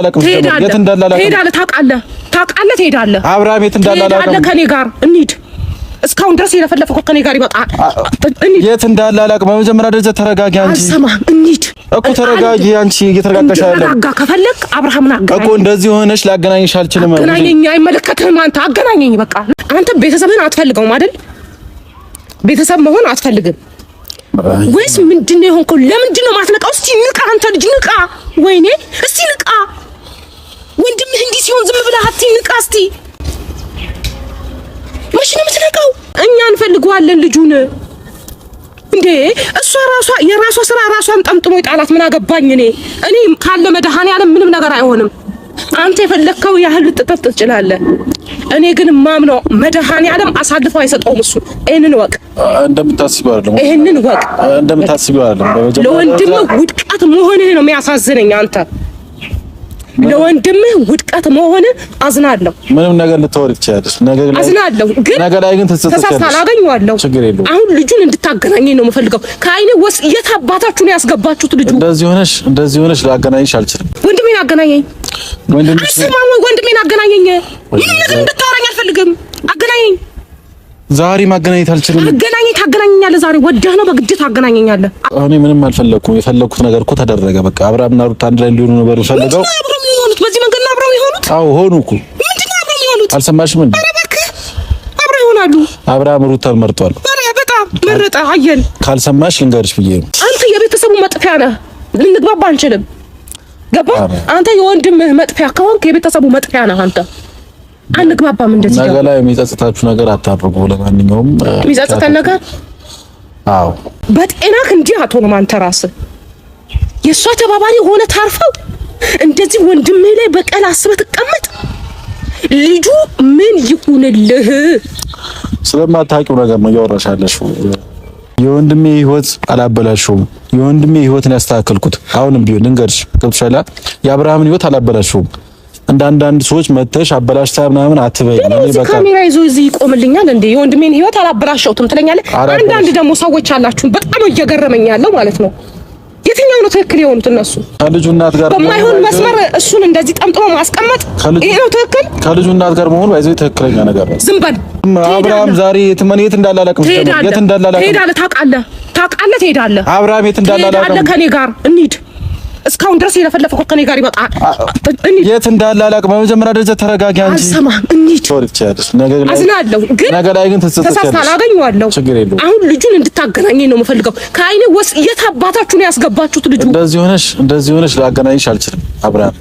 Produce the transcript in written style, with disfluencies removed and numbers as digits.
ትሄዳለህ፣ ትሄዳለህ። ታውቃለህ፣ ታውቃለህ፣ ትሄዳለህ። አብርሃም የት እንዳለ አላውቅም። ከኔ ጋር እንሂድ። እስካሁን ድረስ የለፈለፈው ከኔ ጋር ይበቃል። የት እንዳለ አላውቅም። በመጀመሪያ ደረጃ ተረጋጊ አንቺ። አልሰማህም። እንሂድ እኮ ተረጋጊ አንቺ። እየተረጋጋሽ አይደለም። ተረጋጋ ከፈለክ አብርሃምን አገናኝ እኮ። እንደዚህ ሆነሽ ላገናኝሽ አልችልም። አገናኘኝ። አይመለከትህም። አንተ አገናኘኝ። በቃ አንተ ቤተሰብህን አትፈልገውም አይደል? ቤተሰብ መሆን አትፈልግም ወይስ ምንድን ነው የሆንከው? ለምንድን ነው የማትነቃው? እስቲ ንቃ አንተ ልጅ ንቃ። ወይኔ እስቲ ንቃ። ወንድምህ እንዲህ ሲሆን ዝም ብለህ አትይ። ንቃ እስቲ። መቼ ነው የምትነቃው? እኛ እንፈልገዋለን ልጁን። እንዴ እሷ ራሷ የራሷ ስራ ራሷን ጠምጥሞ ይጣላት። ምን አገባኝ እኔ። እኔ ካለ መድኃኒዓለም ምንም ነገር አይሆንም። አንተ የፈለግከው ያህል ልትጠጥ ትችላለህ። እኔ ግን ማምነው መድኃኒዓለም አሳልፎ አይሰጠውም። እሱ ይሄንን ወቅ እንደምታስቢው አይደለም። ይሄንን ወቅ እንደምታስቢው አይደለም። ለወንድምህ ውድቀት መሆንህ ነው የሚያሳዝነኝ። አንተ ለወንድምህ ውድቀት መሆንህ አዝናለሁ። ምንም ነገር ልታወሪ ትችላለሽ። አዝናለሁ፣ ግን ነገ ላይ ግን ትጸጸቻለሽ። ተሳስታል፣ አገኘዋለሁ። ችግር የለውም። አሁን ልጁን እንድታገናኘኝ ነው የምፈልገው። ከአይኔ ወስ የት አባታችሁ ነው ያስገባችሁት? ልጁ እንደዚህ ሆነሽ ላገናኝሽ አልችልም። ወንድሜን አገናኘኝ። አልሰማም ወይ? ወንድሜን አገናኘኝ። ምንም ነገር እንድታወራኝ አልፈልግም። አገናኘኝ። ዛሬ ማገናኘት አልችልም። አገናኘኝ። ታገናኘኛለህ። ዛሬ ወደህ ነው በግድ ታገናኘኛለህ። እኔ ምንም አልፈለኩም። የፈለኩት ነገር እኮ ተደረገ። በቃ አብርሃምና ሩት አንድ ላይ እንዲሆኑ ነበር የፈለገው። አብረው የሚሆኑት በዚህ መንገድ ነው አብረው የሆኑት። አዎ ሆኑ እኮ። ምንድን ነው አብረው የሚሆኑት? አልሰማሽም እንዴ? ኧረ እባክህ አብረው ይሆናሉ። አብርሃም ሩታን መርጧል። ኧረ በጣም መረጠ። አየን። ካልሰማሽ ልንገርሽ ብዬ ነው። አንተ የቤተሰቡ መጥፊያ ነህ። ልንግባባ አንችልም። ገባ? አንተ የወንድምህ መጥፊያ ከሆንክ የቤተሰቡ መጥፊያ ነህ አንተ። አንግባባም። እንደዚህ ነገ ላይ የሚጸጽታችሁ ነገር አታድርጉ። ለማንኛውም የሚጸጽተን ነገር አዎ፣ በጤናህ እንዲህ አትሆንም። አንተ ራስህ የእሷ ተባባሪ ሆነ ታርፈው እንደዚህ ወንድምህ ላይ በቀል አስበህ ትቀመጥ። ልጁ ምን ይሁንልህ? ስለማታውቂው ነገር ነው እያወራሽ ያለሽው። የወንድሜ ህይወት አላበላሸውም። የወንድሜ ህይወትን ያስተካከልኩት አሁንም ቢሆን ልንገርሽ፣ ገብቶሻል? የአብርሃምን ህይወት አላበላሸውም። እንደ አንዳንድ ሰዎች መተሽ አበላሽታ ምናምን አትበይ። እኔ በቃ ካሜራ ይዞ እዚህ ይቆምልኛል እንዴ? የወንድሜን ህይወት አላበላሸውትም ትለኛለህ። አንዳንድ ደግሞ ሰዎች አላችሁ፣ በጣም እየገረመኝ ያለው ማለት ነው። የትኛው ነው ትክክል የሆኑት እነሱ? ከልጁ እናት ጋር በማይሆን መስመር እሱን እንደዚህ ጠምጥሞ ማስቀመጥ ይሄ ነው ትክክል? ከልጁ እናት ጋር መሆኑ ባይዘው ትክክለኛ ነገር ነው። ዝም በል አብርሃም። ዛሬ የት እንዳለ አላውቅም። የት እንዳለ አላውቅም። ትሄዳለህ፣ ታውቃለህ፣ ታውቃለህ፣ ትሄዳለህ። አብርሃም የት እንዳለ አላውቅም። ከኔ ጋር እንሂድ። እስካሁን ድረስ የለፈለፈው ከኔ ጋር ይበቃል። የት እንዳለ አላውቅም። በመጀመሪያ ደረጃ ተረጋጊ አንቺ። አልሰማህም። እንሂድ። አዝናለሁ፣ ግን ነገ ላይ ግን ትጸጸቻለሽ። ተሳስታል፣ አገኘዋለሁ። ችግር የለውም። አሁን ልጁን እንድታገናኘኝ ነው የምፈልገው። ከአይኔ ወስ የት አባታችሁ ነው ያስገባችሁት? ልጁ እንደዚህ ሆነሽ ላገናኝሽ አልችልም። አብርሃም